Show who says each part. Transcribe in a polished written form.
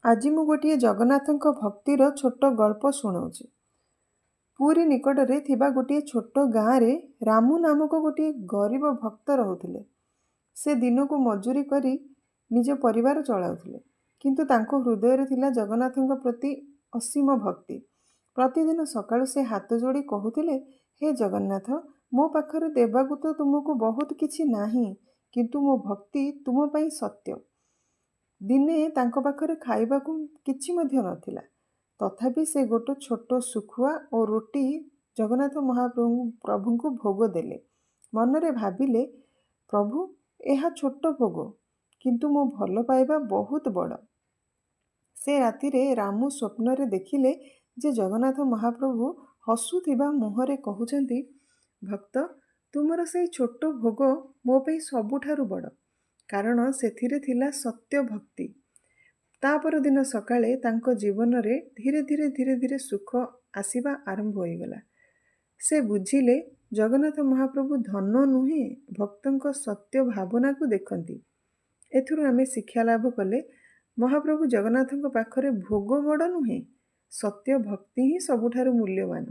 Speaker 1: ଆଜି ମୁଁ ଗୋଟିଏ ଜଗନ୍ନାଥଙ୍କ ଭକ୍ତିର ଛୋଟ ଗଳ୍ପ ଶୁଣାଉଛି। ପୁରୀ ନିକଟରେ ଥିବା ଗୋଟିଏ ଛୋଟ ଗାଁରେ ରାମୁ ନାମକ ଗୋଟିଏ ଗରିବ ଭକ୍ତ ରହୁଥିଲେ। ସେ ଦିନକୁ ମଜୁରୀ କରି ନିଜ ପରିବାର ଚଳାଉଥିଲେ, କିନ୍ତୁ ତାଙ୍କ ହୃଦୟରେ ଥିଲା ଜଗନ୍ନାଥଙ୍କ ପ୍ରତି ଅସୀମ ଭକ୍ତି। ପ୍ରତିଦିନ ସକାଳୁ ସେ ହାତ ଯୋଡ଼ି କହୁଥିଲେ, ହେ ଜଗନ୍ନାଥ, ମୋ ପାଖରେ ଦେବାକୁ ତ ତୁମକୁ ବହୁତ କିଛି ନାହିଁ, କିନ୍ତୁ ମୋ ଭକ୍ତି ତୁମ ପାଇଁ ସତ୍ୟ। ଦିନେ ତାଙ୍କ ପାଖରେ ଖାଇବାକୁ କିଛି ମଧ୍ୟ ନଥିଲା। ତଥାପି ସେ ଗୋଟେ ଛୋଟ ଶୁଖୁଆ ଓ ରୁଟି ଜଗନ୍ନାଥ ମହାପ୍ରଭୁ ପ୍ରଭୁଙ୍କୁ ଭୋଗ ଦେଲେ। ମନରେ ଭାବିଲେ, ପ୍ରଭୁ, ଏହା ଛୋଟ ଭୋଗ, କିନ୍ତୁ ମୋ ଭଲ ପାଇବା ବହୁତ ବଡ଼। ସେ ରାତିରେ ରାମୁ ସ୍ୱପ୍ନରେ ଦେଖିଲେ ଯେ ଜଗନ୍ନାଥ ମହାପ୍ରଭୁ ହସୁଥିବା ମୁହଁରେ କହୁଛନ୍ତି, ଭକ୍ତ, ତୁମର ସେଇ ଛୋଟ ଭୋଗ ମୋ ପାଇଁ ସବୁଠାରୁ ବଡ଼, କାରଣ ସେଥିରେ ଥିଲା ସତ୍ୟ ଭକ୍ତି। ତା ପରଦିନ ସକାଳେ ତାଙ୍କ ଜୀବନରେ ଧୀରେ ଧୀରେ ଧୀରେ ଧୀରେ ସୁଖ ଆସିବା ଆରମ୍ଭ ହୋଇଗଲା। ସେ ବୁଝିଲେ, ଜଗନ୍ନାଥ ମହାପ୍ରଭୁ ଧନ ନୁହେଁ, ଭକ୍ତଙ୍କ ସତ୍ୟ ଭାବନାକୁ ଦେଖନ୍ତି। ଏଥିରୁ ଆମେ ଶିକ୍ଷା ଲାଭ କଲେ, ମହାପ୍ରଭୁ ଜଗନ୍ନାଥଙ୍କ ପାଖରେ ଭୋଗ ବଡ଼ ନୁହେଁ, ସତ୍ୟ ଭକ୍ତି ହିଁ ସବୁଠାରୁ ମୂଲ୍ୟବାନ।